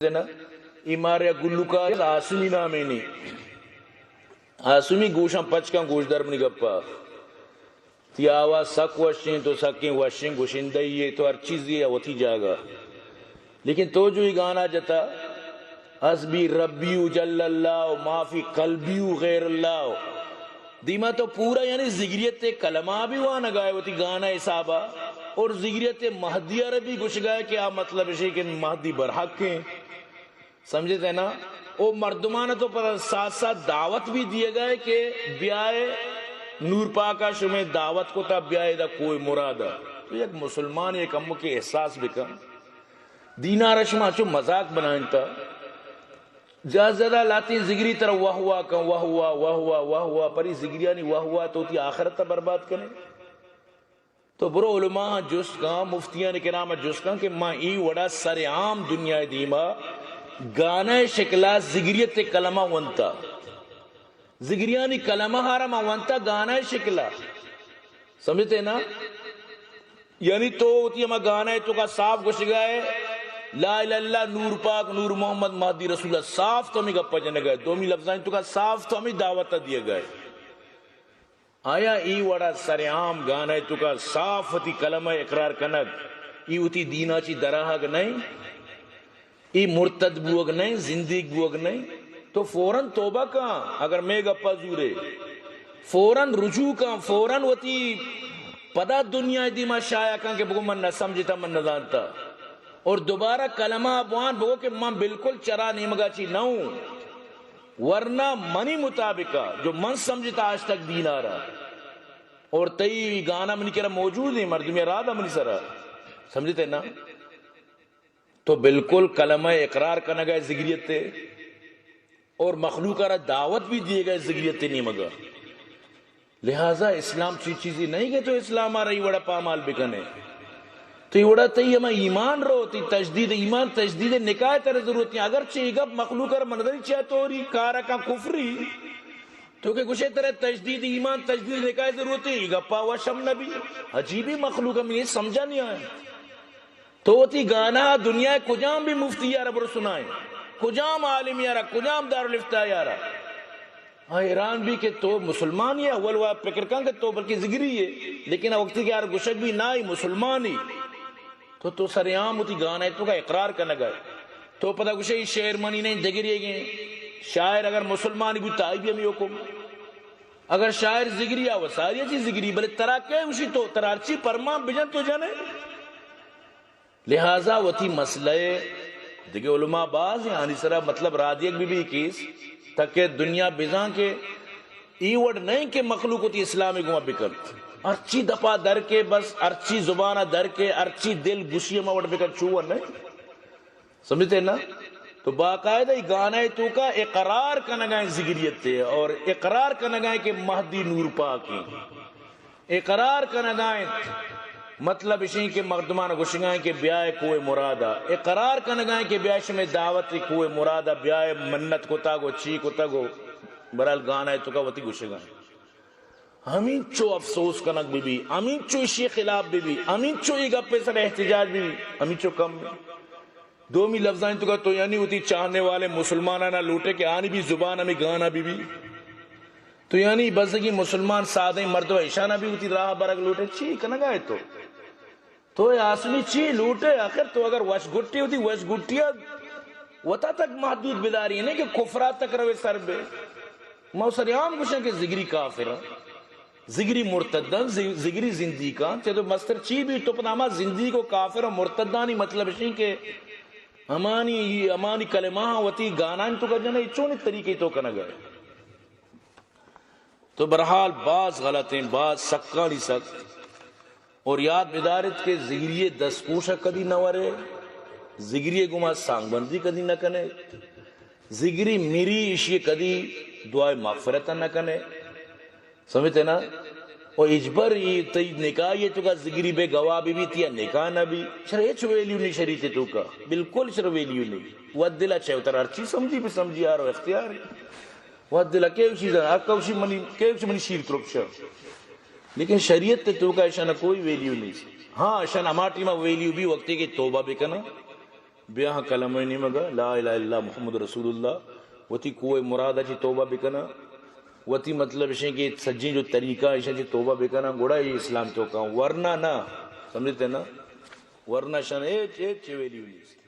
نا، اے مارے گلوکار آسمی نامے نے۔ آسمی گوشاں پچ کن گوشدار منی گپا۔ تی آواز سک وشیں، تو سکیں وشیں گشندہ یے، تو ہر چیزے وتی جاگہ۔ لیکن تو جو اے گانا جتا، حسبی ربی و جل اللہ و ما فی قلبی و غیر اللہ و دیما تو پورا یعنی ذکریت کلمہ بھی وانگائے وتی گانا حسابا، اور ذکریت مہدی ءَ را بھی گشگائے کہ آ مطلب اشی کہ مہدی برحق ہیں۔ سمجھتے نا؟ او مردمان تو پر ساتھ ساتھ دعوت بھی دیے گئے کہ بیائے نور پاکا شمے دعوت کو تا بیائے دا کوہ مراد۔ تو یک مسلمان یک امو کے احساس بکن۔ دینا را شما چو مذاق بنائیں تا۔ زیادہ زیادہ لاتیں ذکری ترا واہ واہ کن، واہ واہ، واہ واہ، واہ واہ، پری ذکریانی واہ واہ تو تی آخرت برباد کنے۔ تو برو علماء جست کن، مفتیان کرام جست کن کہ ما ای وڑا سر عام دنیا دیما گانا شکلا ذکریت کلمہ ونتا۔ ذکریانی کلمہ ہارا ما ونتا گانا شکلا۔ سمجھتے نا؟ یعنی تو وتی ہما گانا ہے تو کا صاف گوشگا ہے، لا الہ الا اللہ، نور پاک، نور محمد، مہدی رسول اللہ، صاف تو ہمیں گپا جنگا ہے، دومی لفظاں تو کا صاف تو ہمیں دعوت دیا گیا ہے۔ آیا ای وڑا سر عام گانا ہے تو کا صاف وتی کلمہ اقرار کنگ، ای وتی دینا چی دراہگ نہیں؟ ای مرتد بوگ نئیں، زندیگ بوگ نئیں۔ تو فوراً توبہ کن، اگر مے گپا زورے۔ فوراً رجوع کن، فوراً وتی پدا دنیا دیما شائع کن کہ بگو من نہ سمجھتا، من نہ زانتا۔ اور دوبارہ کلمہ بوان بگو کہ من بالکل چرا نیمگا چی نہ ہوں۔ ورنہ منی مطابقہ جو من سمجھتا آج تک دینارا۔ اور تئی گانا منی کرا موجود ہیں، مردمی رادا منی سرا۔ سمجھتے نا؟ تو بالکل کلمہ اقرار کنگا ہے ذکریت تے اور مخلوق را دعوت بھی دیے گئے ذکریت تے نیمگا۔ لہذا اسلام چی چیزی نہیں کہ تو اسلام آ رہی وڑا پامال بکنے۔ تو یہ وڑا تئی ہما ایمان رو، تئی تجدید ایمان، تجدید نکاح تر ضرورت ہے۔ اگرچہ یہ گپ مخلوق را مندری چیا توری کارا کا کفری، تو کہ گوشے ترا تجدید ایمان، تجدید نکاح ضرورت ہے، یہ گپا وشم نبی۔ عجیبی مخلوق ہم یہ سمجھا نہیں آیا۔ تو وتی گانا دنیا کجام بھی مفتی یارا برو سنائیں، کجام عالم یارا، کجام دارالافتاء یارا۔ ہاں، حیران بھی کہ تو مسلمان ہے، اول وا فکر کن کہ تو بلکہ ذکری ہے، لیکن وقتی کہ یار گشک بھی نہ ہی مسلمان ہی، تو، تو سر عام وتی گانا ہے تو کا اقرار کنگا ہے۔ تو پدا گشے ای شعر منی نہیں دگری گئے۔ شاعر اگر مسلمان بھی تائی بھی ہمیں حکم۔ اگر شاعر ذکری آ، وہ ساری چیز ذکری، بلے ترا کئے گوشی تو، ترا ہرچی پرمان بجن تو جنے۔ لہذا وتی مسئلہ دگہ علماء باز ہیں، آنی سرا مطلب را دیگ بھی بھی کیس، تاکہ دنیا بزان کہ ای وڑ نہیں کہ مخلوق وتی اسلام گما بکنت۔ ہرچی دپا در کے بس، ہرچی زبان در کے، ہرچی دل گوشی ہما وڑ بکن، چو وڑ نہیں۔ سمجھتے نا؟ تو باقاعدہ ای گانا ہے تو کا اقرار کنگا ہے ذکریت تے اور اقرار کنگا ہے کہ مہدی نور پاک ہیں۔ اقرار کنگا ہیں، مطلب اشیں کہ مردمان گوشگا ہیں کہ بیائے کوہ مرادا۔ اقرار کنگا ہیں کہ بیائے شمے دعوت کوہ مرادا، بیائے منت کتگ و چی کتگ و برحال گانا ہے تو کا وتی گوشگا ہیں۔ ہمینچو افسوس کنگ بہ بی، ہمینچو ایشی خلاف بہ بی، ہمینچو ای گپے سر احتجاج بہ بی، ہمینچو کم بی۔ دومی لفظانی تو کا تو یعنی وتی چاہنے والے مسلمانانا لوٹے کہ آنی بھی زبان ہمیں گانا بہ بی۔ تو یعنی بزگی مسلمان سادہ مردم ایشانا بھی وتی راہ برگ لوٹے، چی کنگا ہے تو؟ تو اے آسمی چی لوٹے؟ آخر تو اگر وش گٹی ہوتی، وش گٹی وتا تک محدود بداری، نہیں کہ کفرا تک روے سر بے۔ ما سر عام گوشن کہ ذکری کافر، ذکری مرتدن، ذ-، ذکری زندیقان، چہ تو مستر چی بھی تو پدا ہما زندیق و کافر و مرتدانی مطلب شی کہ ہمانی، ہمانی کلمہ وتی گانان تو کا جنے چونی طریقے تو کنگا ہے۔ تو برحال باز غلط ہیں، باز سکانی سک۔ اور یاد بدارت کہ زگری دستپوش کدی نہ ورے، زگری گما سانگبندی کدی نہ کنے، زگری میری ایشی کدی دعائے مغفرت نہ کنے۔ سمجھتے نا؟ او اجبر ای تئی نکاح یہ تو کا زگری بے گواہ بی بی تیا نکاح نہ بی۔ شر ہچ ویلیو نہیں شریعت تو کا۔ بالکل شر ویلیو نہیں۔ ود دل اچھے اتر ہر چیز سمجھی بھی سمجھی آرو اختیار ہے۔ ود دل کے چیز ہے، حق اوشی منی، کے اوشی منی شیر ترپشا۔ لیکن شریعت تے تو کا اشانا کوئی ویلیو نہیں۔ ہاں، اشان ہما ٹیما ویلیو بھی وقتی کہ توبہ بکنا۔ بیا کلمہ نیمگا لا الہ الا اللہ محمد رسول اللہ، وتی کوہ مراد چی توبہ بکنا، وتی مطلب اشیں کہ سجیں جو طریقہ اشیں چی توبہ بکنا، گڑا یہ اسلام توکا، ورنہ نہ، سمجھتے نا؟ ورنہ شان ہیچ، ہیچ ویلیو نیست۔